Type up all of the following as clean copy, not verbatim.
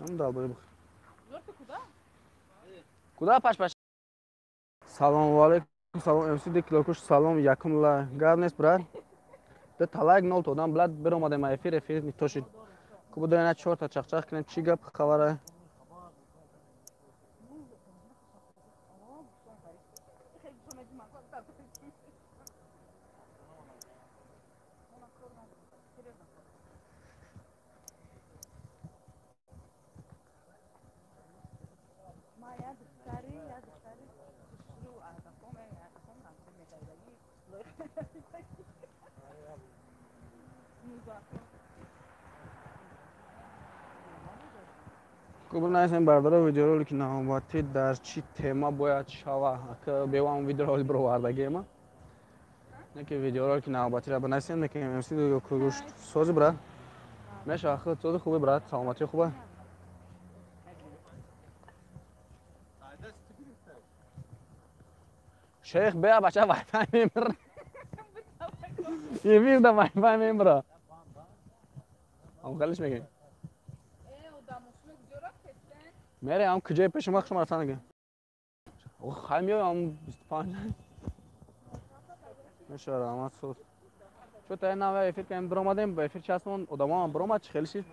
Ам долбоеб. Куда паш-паш? Салом алейкум, салом МС ди килокуш, салом якум ла. Гап нест, брат. Д талак нол тодам, блад биромадем эфир, эфир нитошид. Ку буду ина чорта чақчақ кунем, чӣ гап хабара? Кубр наисем бардора видеоролики навбатӣ дар чӣ тема бояд шава? Ака бевам видеоролик бировардагиема. Не ки видеоролики навбатиро бинависем, не ки МС кугуш сози брат. Мешава худ сози хуби брат, саломатӣ хуба. Шейх беа бача вайфай мемра. Эфир да вайфай мемра. Ам халиш мегем. Мере ам куҷое пеши ма хушма рафтан ох хай меоям ам 25 мешава раҳмат соз. Чо та нава эфир кардем биромадем ба эфир часмон одамоам биромад чӣ хеле шид?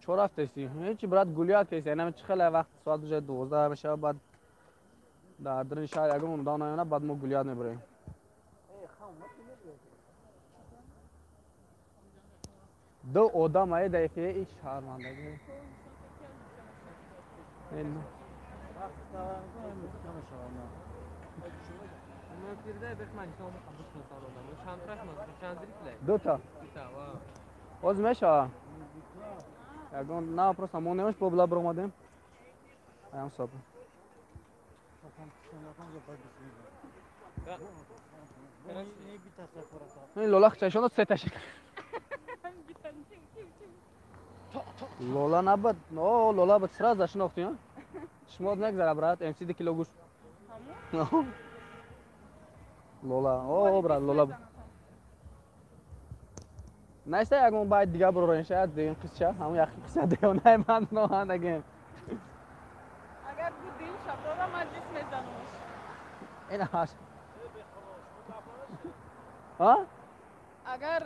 Чо рафтеси? Ҳечи брат гулият кеси. Инам чӣ хеле вақт соат уже 12 мешава баъд дар даруни шаҳр ягон одам наёна баъд мо гулият мебарем. Ду одам ае дар эфире ич шаҳрмандагӣ. Дута. Оз мешава. Ягон на просто мо немаш бо била биромадем. Аям саб. Лола чашоно се ташик. Лола набад, о Лола бад сразу шинохтӣ, а? Шумо нагзара брат, МС ди кило гӯшт. Лола, о брат, Лола. Найста ягон байт дига бирорем, шояд дигин қисча, ҳамон як қисча девонаи ман ноҳандагем. Агар будим шаброра маҷлис мезанумш. Ина ҳаш. А? Агар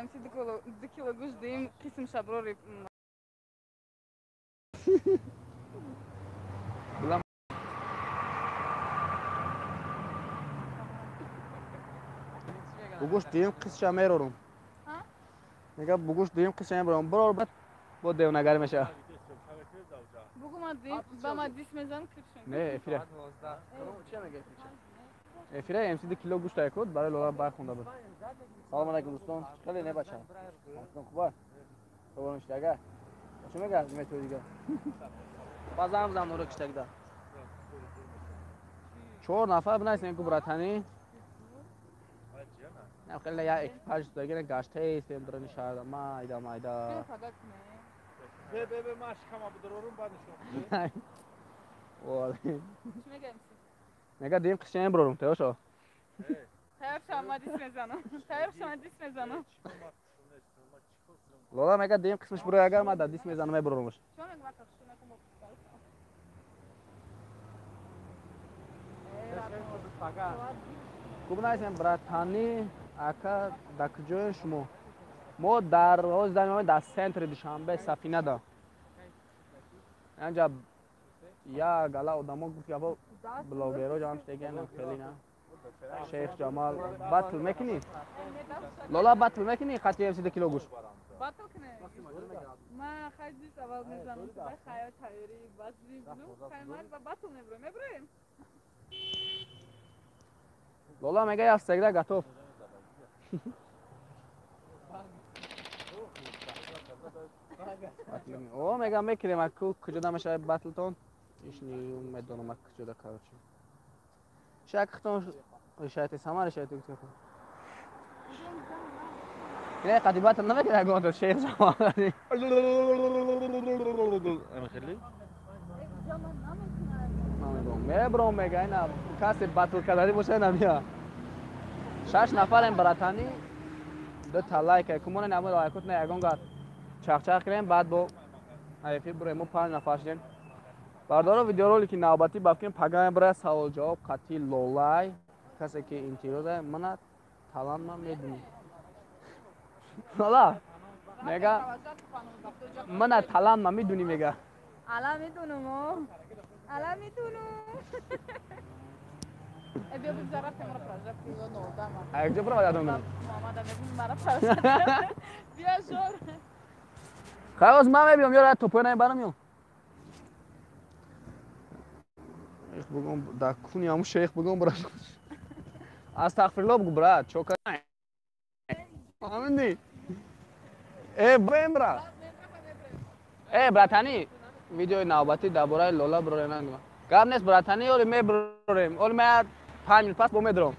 МС ду кило гӯшт диҳем, қисм шаброри бугӯшт диҳем қисмша мерорум. Мега бугӯшт диҳем қисмша мебарам. Бирор бад бо девонагарӣ мешава. Бугу ма диҳем, ба ма дис мезанам киршем. Не, эфира. Эфира МС ду кило гӯшт якуд барои Лола бархонда буд. Салом алайкум дӯстон. Хеле не бача. Дӯстон хуба? Хуб ништага. Чӣ мега метои дига? Базам зам нуро киштагида. 4 нафар бинависем ку братани. Не хеле я экипаж дагина гаштаистем даруни шаҳр. Майда майда. Бе бе бе маш кама бидорум баъд нишон. Вале. Чӣ мега МС? Мега дим қисчаем бирорум, теошо. Тайёр шава ма дис мезанам. Тайёр шава дис мезанам. Лола мега дим қисмиш бирои агар ма да дис мезанам мебирорумш. Чӣ мега ма тахшу накум. Хуб наисем братани ака дар куҷоем шумо? Мо дар ҳозир дар дар центри Душанбе Сафинада. Анҷа як гала одамо гуфт гапо блогеро ҷамъ шудагиан хеле на. Шейх Ҷамал батл мекунӣ? Лола батл мекунӣ хати МС ду кило гӯшт? Батл кунем. Ма хай дис аввал мезанам, хай тайёрӣ базви хай мар ба батл меброем, меброем. Лола мега я всегда готов. О мега мекунем аку куҷо намешавад батлтон? Ишни медонам куҷода короче. Шак хитон решайте сама решайте гуфта. Не қади батл намекунад ягон то Шейх Ҷамал. Хеле? Намедонам. Мебром мега, ина касе батл кардани боша, ина мия. Шаш нафарем, братани, ду та лайк кумона намо лайкот на ягон гар чахчах кунем, баъд бо эфир бурем. Мо панҷ нафар шудем. Бардоро, видеоролики навбатӣ ба фикрам пага мебарад, савол ҷавоб қатъи Лолай. Касе ки интервю мана талант ман медунӣ, Лола мега, мана талант ман медунӣ, мега. Ала медунум, ала медунум. Биё, бигзар, рафтем, мара прожектор нодама. А якҷо бирава, ядом. Муҳаммада мегӯм, мара прожектор. Биё, жор. Хай, оз ман мебиём, ёра топоя намебарам, ё. Бугом да куни ҳаму шейх бугом, брат. Астағфирулло бугу, брат, чока. Фаҳмидӣ? Э, бем, брат. Э, братани, видеои навбатӣ дар бораи Лола бирорем, нагӯ. Гап нест, братани, оли мебирорем. Оли ман 5 минут пас бо медорам.